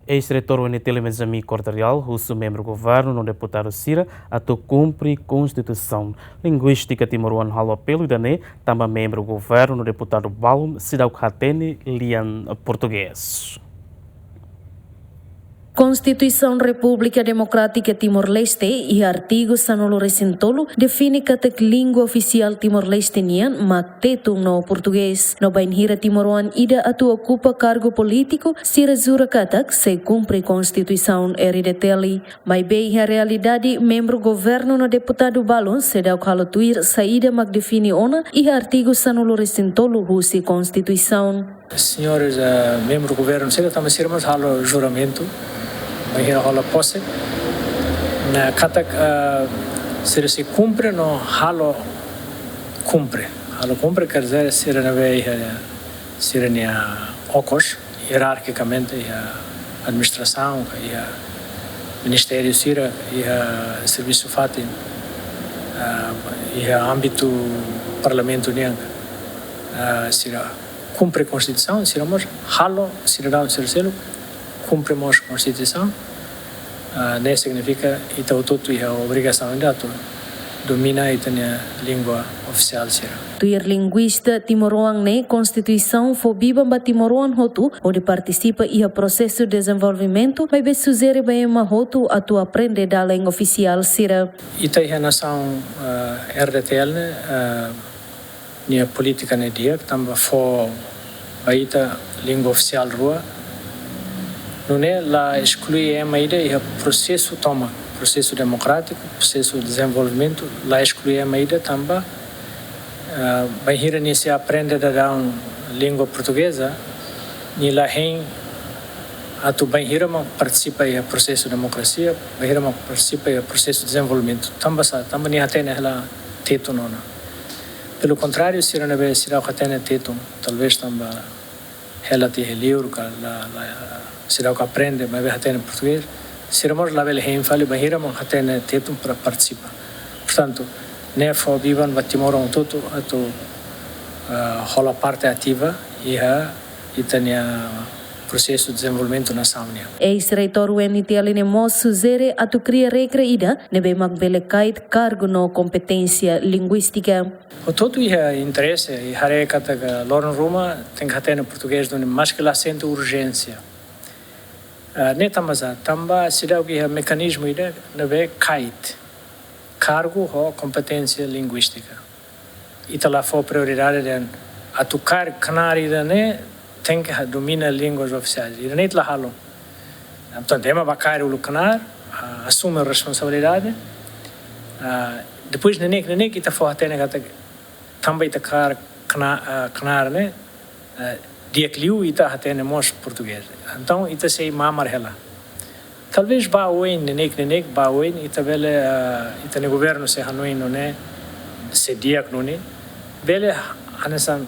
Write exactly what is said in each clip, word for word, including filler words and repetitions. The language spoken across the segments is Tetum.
Eis-reitór U N T L Mezami Corte Real husu membru governu no deputadu sira atu kumpre konstituisaun. Linguístika timoroan halo apelu ida-ne'e tanba membru governu no deputadu balun seidauk hatene lian portugés. Konstituisaun Repúblika Demokrátika Timor-Leste, iha artigu sanulu-resin-tolu, define katak língua ofisiál Timor-Leste nian mak tetun no portugés. No bainhira timoroan ida atu okupa kargu polítiku, sira jura katak sei kumpre Konstituisaun R D T L. Maibé iha realidade, membru governu no deputadu balun seidauk halo tuir saida mak define ona iha artigu sanulu-resin-tolu husi Konstituisaun. Señores, eh, membru governu sira tanba sira mós halo juramentu, bainhira hola pose, ne'e katak, eh, sira sei kumpre no halo kumpre. Halo kumpre quer dizer sira ne'ebé iha sira-nia okos, hierarkikamente iha administrasaun, iha ministériu sira, iha servisu fatin, eh, iha ámbitu parlamentu nian, eh, sira kumpre Konstituisaun, sira mós halo sidadaun sira seluk kumpre mós Konstituisaun. Ah, ne'e signifika ita hotu-hotu iha obrigasaun ida atu domina ita-nia língua ofisiál sira. Tuir linguista timoroan ne'e, Konstituisaun fó biban ba timoroan hotu hodi partisipa iha prosesu dezenvolvimentu, maibé sujere ba ema hotu atu aprende dalan ofisiál sira. Ita iha nasaun, ah, R D T L ne'e, ah, nia polítika ne'e di'ak, tanba fó ba ita língua ofisiál rua. Nune'e la esklui ema ida iha prosesu tomak, prosesu demokrátiku, prosesu dezenvolvimentu, la esklui ema ida tanba, ah, bainhira nia sei aprende daudaun língua portugeza, nia la hein atu bainhira mak partisipa iha prosesu demokrasia, bainhira mak partisipa iha prosesu dezenvolvimentu. Tanba sá, tanba nia hatene hela tetun ona. Pelo contrário, sira ne'ebé seidauk hatene tetun, talvés tanba hela tiha iha liur ka la, la, seidauk aprende, maibé hatene portugés, sira mós labele hein fali bainhira mak hatene tetun para partisipa. Portantu, ne'e fó biban ba timoroan hotu-hotu atu, ah, hola parte ativa iha ita-nia prosesu dezenvolvimentu nasaun nian. Eis-reitór U N T L ne'e mós sujere atu kria regra ida ne'ebé mak bele kait kargu no kompeténsia linguístika. Hotu-hotu iha interese, i haree katak loron ruma tenke hatene portugés duni, maske la sente urjénsia. Ah, ne'e tanba sá, tanba seidauk iha mekanizmu ida ne'ebé kait kargu ho kompeténsia linguístika. Ita la fó prioridade dehan atu kaer knaar ida-ne'e tenke ha-, domina línguas ofisiais. Ida-ne'e ita la halo. Portantu, ema bá kaer uluk knaar, ah, asume responsabilidade. Ah, depois neineik, neineik ita fó hatene katak tanba ita kaer kna-, ah, knaar ne'e, eh, di'ak liu ita hatene mós portugés. Entaun, ita sei mamar hela. Talvés ba oin, neineik, neineik, ba oin, ita bele, eh, ita-nia governu sei hanoin nune'e, sei di'ak nune'e, bele hanesan,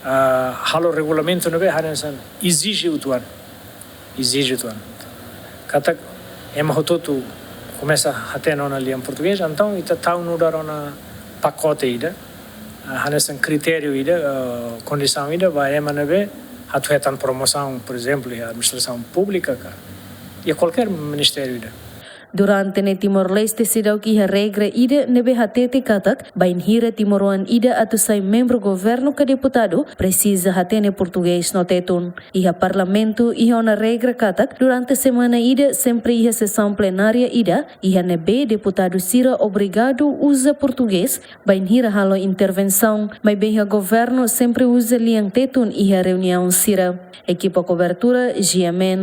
eh, halo regulamentu ne'ebé hanesan ezije uitoan. Ezije uitoan. Katak ema hotu-hotu komesa hatene ona lian portugés, entaun ita tau nu'udar ona pakote ida, ah, hanesan kritériu ida, ah, kondisaun ida ba ema ne'ebé atu hetan promosaun, por ezemplu, iha administrasaun públika ka, iha kualkér ministériu ida. Durante ne'e Timor-Leste seidauk iha regra ida ne'ebé hatete katak bainhira timoroan ida atu sai membru governu ka deputadu, presiza hatene portugés no tetun. Iha parlamentu iha ona regra katak durante semana ida sempre iha sesaun plenária ida, iha ne'ebé deputadu sira obrigadu uza portugés bainhira halo intervensaun, maibé iha governu sempre uza lian tetun iha reuniaun sira. Ekipa kobertura, G M N.